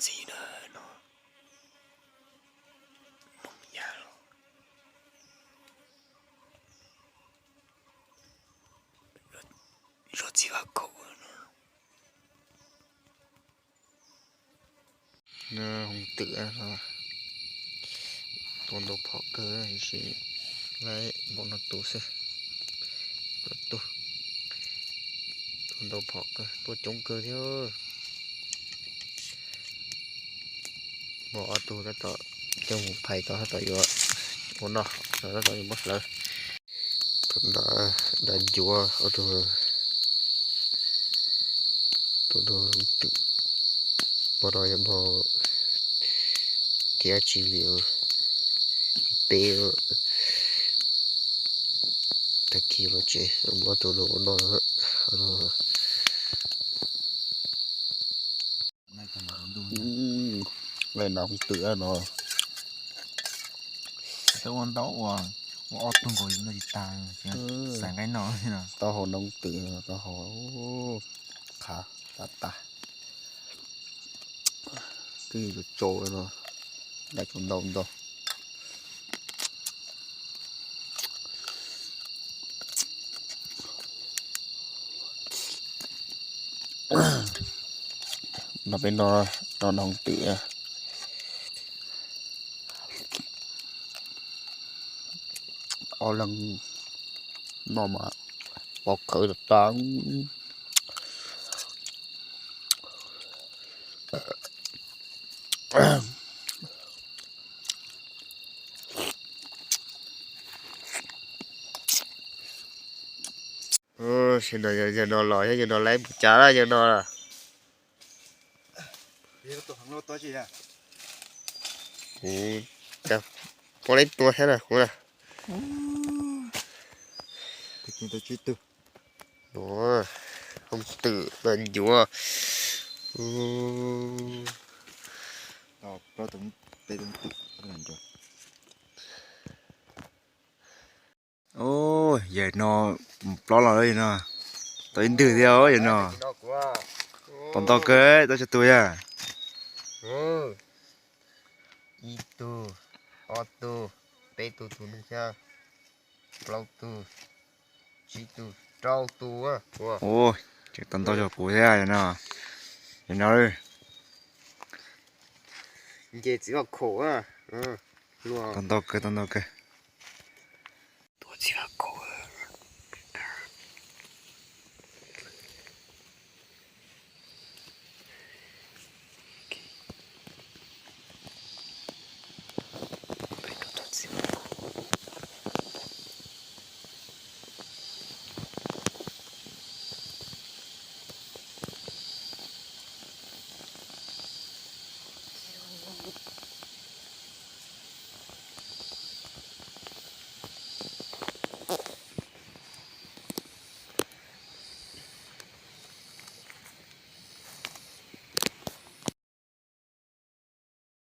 txiv na, no, Hmoob Yaj los, zov txiv Vaj Khaum no. Hoob twm no, tua ntau phom kawg, tab sis laib npaum no tus xwb, tus, tua ntau phom kawg, tua coob kawg thiab. Muaj ob tug tab tom coj mus phais tau, tab tom yuav ua noj, tab tom yuav muab hlawv. Tus nram, nram ncuav ob tug, tua ntau hoob twm, npog no yog npog kev dab tsi li, peb, tag kis los tsev, muab tua no ua noj. Lawv noj hoob twm no. Ua ntau ua, ua ob tug nkaus no tsis tag, xav nqaij noj. Taub hau hoob twm, taub hau qhav tas tas. Twb yuav tsau no, nqaij tau ntau ntau. No peb no, no hoob twm. Ob leeg noj mas pov khawv tas tas. Yawg no los, yawg no laib puas cas na yawg no? Puas laib tua thiab na kuv na. Hoob twm na ncuav. Yawg no mus plob los yawg no, tau ib ntwg thiab yawg no. Tau ntau kawg, tau tsawg tus yawg? Ib tug, ob tug, peb tug, tus neeg thiab, plaub tug, tsib tug, rau tus. Ua, tseem tau ntau zog kuv thiab yawg no. Yawg no, nce txiv Vaj Khaum. Tau ntau kawg, tau ntau kawg. Tua txiv Vaj Khaum